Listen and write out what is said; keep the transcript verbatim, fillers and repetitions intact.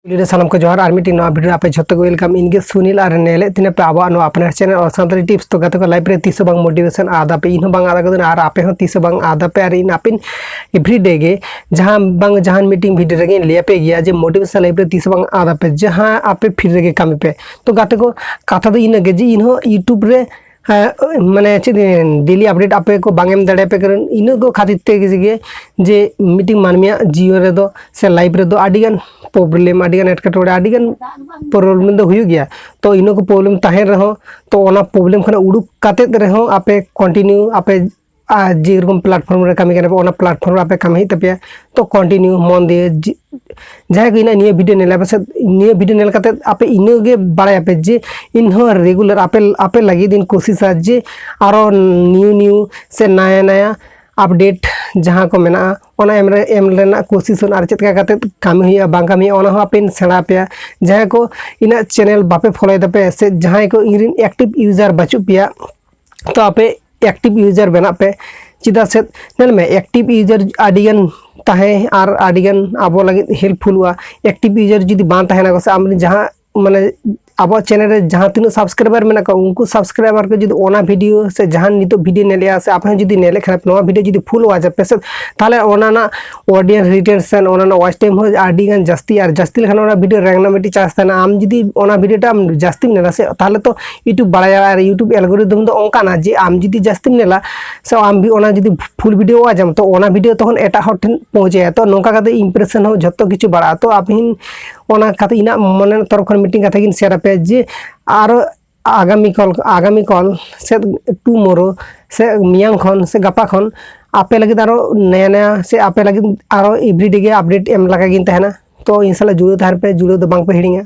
ᱯᱩᱭᱞᱩ ᱨᱮ ᱥᱟᱱᱟᱢ ᱠᱚ ᱡᱚᱦᱟᱨ, ᱟᱨ ᱢᱤᱫᱴᱤᱡ ᱱᱚᱣᱟ ᱵᱷᱤᱰᱤᱭᱳ ᱟᱯᱮ ᱡᱷᱚᱛᱚ ᱠᱚ ᱣᱮᱞᱠᱟᱢ᱾ ᱤᱧ ᱜᱮ ᱥᱩᱱᱤᱞ, ᱟᱨ ᱧᱮᱞᱮᱫ ᱛᱤᱧᱟᱹ ᱯᱮ ᱟᱵᱚᱣᱟᱜ ᱱᱚᱣᱟ ᱟᱯᱱᱟᱨ ᱪᱮᱱᱮᱞ ᱚᱞ ᱥᱟᱱᱛᱟᱲᱤ ᱴᱤᱯᱥ᱾ ᱛᱚ ᱜᱟᱛᱮ ᱠᱚ, ᱞᱟᱭᱤᱯᱷ ᱨᱮ ᱛᱤᱥ ᱦᱚᱸ ᱵᱟᱝ ᱢᱳᱴᱤᱵᱷᱮᱥᱚᱱ ᱟᱫ ᱟᱯᱮ, ᱤᱧ ᱦᱚᱸ ᱵᱟᱝ ᱟᱫ ᱟᱠᱟᱫᱟᱹᱧ, ᱟᱨ ᱟᱯᱮ ᱦᱚᱸ ᱛᱤᱥ ᱦᱚᱸ ᱵᱟᱝ ᱟᱫ ᱟᱯᱮ, ᱟᱨ ᱤᱧ ᱟᱯᱮ ᱮᱵᱷᱨᱤᱰᱮ ᱜᱮ ᱡᱟᱦᱟᱸ ᱵᱟᱝ ᱡᱟᱦᱟᱱ ᱢᱤᱫᱴᱤᱡ ᱵᱷᱤᱰᱤᱭᱳ ᱨᱮᱜᱮᱧ ᱞᱟᱹᱭ ᱟᱯᱮ ᱜᱮᱭᱟ ᱡᱮ ᱢᱳᱴᱤᱵᱷᱮᱥᱚᱱ ᱞᱟᱭᱤᱯᱷ ᱨᱮ ᱛᱤᱥ ᱦᱚᱸ ᱵᱟᱝ ᱟᱫ ᱟᱯᱮ, ᱡᱟᱦᱟᱸ ᱟᱯᱮ ᱯᱷᱤᱞᱰ ᱨᱮᱜᱮ ᱠᱟᱹᱢᱤ ᱯᱮ᱾ ᱛᱚ ᱜᱟᱛᱮ ᱠᱚ, ᱠᱟᱛᱷᱟ ᱫᱚ ᱤᱱᱟᱹᱜ ᱜᱮ ᱡᱮ ᱤᱧ ᱦᱚᱸ ᱤᱭᱩᱴᱩᱵᱽ ᱨᱮ ᱦᱮᱸ, ᱢᱟᱱᱮ ᱪᱮᱫ ᱤᱧ, ᱰᱮᱞᱤ ᱟᱯᱰᱮᱴ ᱟᱯᱮ ᱠᱚ ᱵᱟᱝ ᱮᱢ ᱫᱟᱲᱮᱭᱟᱯᱮ ᱠᱟᱨᱚᱱ ᱤᱱᱟᱹ ᱠᱚ ᱠᱷᱟᱹᱛᱤᱨ ᱛᱮᱜᱮ ᱡᱮ, ᱡᱮ ᱢᱤᱫᱴᱤᱡ ᱢᱟᱹᱱᱢᱤᱭᱟᱜ ᱡᱤᱭᱚᱱ ᱨᱮᱫᱚ ᱥᱮ ᱞᱟᱭᱤᱯᱷ ᱨᱮᱫᱚ ᱟᱹᱰᱤᱜᱟᱱ ᱯᱨᱚᱵᱞᱮᱢ, ᱟᱹᱰᱤᱜᱟᱱ ᱮᱴᱠᱮᱴᱚᱬᱮ, ᱟᱹᱰᱤᱜᱟᱱ ᱯᱨᱚᱵᱞᱮᱢ ᱫᱚ ᱦᱩᱭᱩᱜ ᱜᱮᱭᱟ᱾ ᱛᱚ ᱤᱱᱟᱹ ᱠᱚ ᱯᱨᱚᱵᱞᱮᱢ ᱛᱟᱦᱮᱱ ᱨᱮᱦᱚᱸ, ᱛᱚ ᱚᱱᱟ ᱯᱨᱚᱵᱞᱮᱢ ᱠᱷᱚᱱᱟᱜ ᱩᱰᱩᱠ ᱠᱟᱛᱮᱫ ᱨᱮᱦᱚᱸ ᱟᱯᱮ ᱠᱚᱱᱴᱤᱱᱤᱭᱩ ᱟᱯᱮ ᱟᱨ ᱡᱮᱨᱚᱠᱚᱢ ᱯᱞᱟᱴᱯᱷᱚᱨᱢ ᱨᱮ ᱠᱟᱹᱢᱤ ᱠᱟᱱᱟ ᱯᱮ, ᱚᱱᱟ ᱯᱞᱟᱴᱯᱷᱚᱨᱢ ᱨᱮ ᱟᱯᱮ ᱠᱟᱹᱢᱤ ᱦᱩᱭᱩᱜ ᱛᱟᱯᱮᱭᱟ᱾ ᱛᱚ ᱠᱚᱱᱴᱤᱱᱤᱭᱩ ᱢᱚᱱ ᱫᱤᱭᱮ ᱡᱮ-, ᱡᱟᱦᱟᱸᱭ ᱠᱚ ᱤᱧᱟᱹᱜ ᱱᱤᱭᱟᱹ ᱵᱷᱤᱰᱤᱭᱳ ᱧᱮᱞ ᱟᱯᱮ ᱥᱮ, ᱱᱤᱭᱟᱹ ᱵᱷᱤᱰᱤᱭᱳ ᱧᱮᱞ ᱠᱟᱛᱮᱫ ᱟᱯᱮ ᱤᱱᱟᱹᱜᱮ ᱵᱟᱲᱟᱭᱟᱯᱮ ᱡᱮ ᱤᱧ ᱦᱚᱸ ᱨᱮᱜᱩᱞᱟᱨ ᱟᱯᱮ, ᱟᱯᱮ ᱞᱟᱹᱜᱤᱫ ᱤᱧ ᱠᱳᱥᱤᱥᱟ ᱡᱮ ᱟᱨᱚ ᱱᱤᱭᱩ ᱱᱤᱭᱩ ᱥᱮ ᱱᱟᱭᱟ ᱱᱟᱭᱟ ᱟᱯᱰᱮᱴ ᱡᱟᱦᱟᱸ ᱠᱚ ᱢᱮᱱᱟᱜᱼᱟ, ᱚᱱᱟ ᱮᱢ ᱨᱮ, ᱮᱢ ᱨᱮᱱᱟᱜ ᱠᱳᱥᱤᱥ ᱦᱚᱸ, ᱟᱨ ᱪᱮᱫ ᱞᱮᱠᱟ ᱠᱟᱛᱮᱫ ᱠᱟᱹᱢᱤ ᱦᱩᱭᱩᱜᱼᱟ, ᱵᱟᱝ ᱠᱟᱹᱢᱤ ᱦᱩᱭᱩᱜᱼᱟ, ᱚᱱᱟ ᱦᱚᱸ ᱟᱯᱮᱧ ᱥᱮᱬᱟ ᱟᱯᱮᱭᱟ᱾ ᱡᱟᱦᱟᱸᱭ ᱠᱚ ᱤᱧᱟᱹᱜ ᱪᱮᱱᱮᱞ ᱵᱟᱯᱮ ᱯᱷᱚᱞᱳᱭ ᱫᱟᱯᱮ ᱥᱮ ᱡᱟᱦᱟᱸᱭ ᱠᱚ ᱤᱧ ᱨᱮᱱ ᱮᱠᱴᱤᱵᱷ ᱤᱭᱩᱡᱟᱨ ᱵᱟᱹᱪᱩᱜ ᱯᱮᱭᱟ, ᱛᱚ ᱟᱯᱮ ᱮᱠᱴᱤᱵᱷ ᱤᱭᱩᱡᱟᱨ ᱵᱮᱱᱟᱜ ᱯᱮ᱾ ᱪᱮᱫᱟᱜ ᱥᱮ ᱧᱮᱞ ᱢᱮ, ᱮᱠᱴᱤᱵᱷ ᱤᱭᱩᱡᱟᱨ ᱟᱹᱰᱤᱜᱟᱱ ᱛᱟᱦᱮᱸ ᱟᱨ ᱟᱹᱰᱤᱜᱟᱱ ᱟᱵᱚ ᱞᱟᱹᱜᱤᱫ ᱦᱮᱞᱯᱯᱷᱩᱞᱚᱜᱼᱟ᱾ ᱮᱠᱴᱤᱵᱷ ᱤᱭᱩᱡᱟᱨ ᱡᱩᱫᱤ ᱵᱟᱝ ᱛᱟᱦᱮᱱᱟ ᱠᱚ ᱥᱮ, ᱟᱢ ᱨᱮᱱ ᱡᱟᱦᱟᱸ ᱢᱟᱱᱮ ᱟᱵᱚᱣᱟᱜ ᱪᱮᱱᱮᱞ ᱨᱮ ᱡᱟᱦᱟᱸ ᱛᱤᱱᱟᱹᱜ ᱥᱟᱵᱥᱠᱨᱟᱭᱵᱟᱨ ᱢᱮᱱᱟᱜ ᱠᱚᱣᱟ, ᱩᱱᱠᱩ ᱥᱟᱵᱥᱠᱨᱟᱭᱵᱟᱨ ᱠᱚ ᱡᱩᱫᱤ ᱚᱱᱟ ᱵᱷᱤᱰᱤᱭᱳ ᱥᱮ ᱡᱟᱦᱟᱱ ᱱᱤᱛᱚᱜ ᱵᱷᱤᱰᱤᱭᱳ ᱧᱮᱞᱮᱜᱼᱟ ᱥᱮ ᱟᱯᱮ ᱦᱚᱸ ᱡᱩᱫᱤ ᱧᱮᱞᱮᱫ ᱠᱷᱟᱱ ᱯᱮ ᱱᱚᱣᱟ ᱵᱷᱤᱰᱤᱭᱳ ᱡᱩᱫᱤ ᱯᱷᱩᱞ ᱣᱟᱪ ᱟᱯᱮ ᱥᱮ, ᱛᱟᱦᱚᱞᱮ ᱚᱱᱟ ᱨᱮᱱᱟᱜ ᱚᱰᱤᱭᱮᱱᱥ ᱨᱤᱴᱮᱱᱥᱚᱱ, ᱚᱱᱟ ᱨᱮᱱᱟᱜ ᱣᱟᱪ ᱴᱟᱭᱤᱢ ᱦᱚᱸ ᱟᱹᱰᱤ ᱜᱟᱱ ᱡᱟᱹᱥᱛᱤ, ᱟᱨ ᱡᱟᱹᱥᱛᱤ ᱞᱮᱠᱷᱟᱱ ᱚᱱᱟ ᱵᱷᱤᱰᱤᱭᱳ ᱨᱮᱝᱠ ᱨᱮᱱᱟᱜ ᱢᱤᱫᱴᱤᱡ ᱪᱟᱱᱥ ᱛᱟᱦᱮᱱᱟ᱾ ᱟᱢ ᱡᱩᱫᱤ ᱚᱱᱟ ᱵᱷᱤᱰᱤᱭᱳ ᱴᱟ ᱟᱢ ᱡᱟᱹᱥᱛᱤᱢ ᱧᱮᱞᱟ ᱥᱮ, ᱛᱟᱦᱚᱞᱮ ᱛᱚ YouTube ᱮᱞᱜᱳᱨᱤᱫᱚᱢ ᱫᱚ ᱚᱱᱠᱟᱱᱟ ᱡᱮ ᱟᱢ ᱡᱩᱫᱤ ᱡᱟᱹᱥᱛᱤᱢ ᱧᱮᱞᱟ ᱥᱮ ᱟᱢ ᱵᱤ-, ᱚᱱᱟ ᱡᱩᱫᱤ ᱯᱷᱩᱞ ᱵᱷᱤᱰᱤᱭᱳ ᱣᱟᱪ ᱟᱢ, ᱛᱚ ᱚᱱᱟ ᱵᱷᱤᱰᱤᱭᱳ ᱛᱚᱠᱷᱚᱱ ᱮᱴᱟᱜ ᱦᱚᱲ ᱴᱷᱮᱱ ᱯᱚᱦᱚᱸᱪᱟᱭᱟ᱾ ᱛᱚ ᱱᱚᱝᱠᱟ ᱠᱟᱛᱮ ᱤᱢᱯᱨᱮᱥᱚᱱ ᱦᱚᱸ ᱡᱷᱚᱛᱚ ᱠᱤᱪᱷᱩ ᱵᱟᱲᱟᱜᱼᱟ᱾ ᱛᱚ ᱟᱹᱵᱤᱱ ᱚᱱᱟ ᱠᱟᱛᱷᱟ, ᱤᱧᱟᱹᱜ ᱢᱚᱱᱮ ᱛᱚᱨᱚᱯ ᱠᱷᱚᱱ ᱢᱤᱫᱴᱤᱡ ᱠᱟᱛᱷᱟ ᱜᱤᱧ ᱥᱮᱭᱟᱨ ᱟᱯᱮᱭᱟ ᱡᱮ ᱟᱨᱚ ᱟᱜᱟᱢᱤ ᱠᱟᱞ, ᱟᱜᱟᱢᱤ ᱠᱟᱞ ᱥᱮ ᱴᱩᱢᱚᱨᱳ ᱥᱮ ᱢᱮᱭᱟᱝ ᱠᱷᱚᱱ ᱥᱮ ᱜᱟᱯᱟ ᱠᱷᱚᱱ ᱟᱯᱮ ᱞᱟᱹᱜᱤᱫ ᱟᱨᱚ ᱱᱟᱭᱟ ᱱᱟᱭᱟ ᱥᱮ ᱟᱯᱮ ᱞᱟᱹᱜᱤᱫ ᱟᱨᱚ ᱮᱵᱷᱨᱤᱰᱮ ᱜᱮ ᱟᱯᱰᱮᱴ ᱮᱢ ᱞᱟᱜᱟ ᱜᱤᱧ ᱛᱟᱦᱮᱱᱟ᱾ ᱛᱚ ᱤᱧ ᱥᱟᱞᱟᱜ ᱡᱩᱲᱟᱹᱣ ᱛᱟᱦᱮᱱ ᱯᱮ, ᱡᱩᱲᱟᱹᱣ ᱫᱚ ᱵᱟᱝ ᱯᱮ ᱦᱤᱲᱤᱧᱟ᱾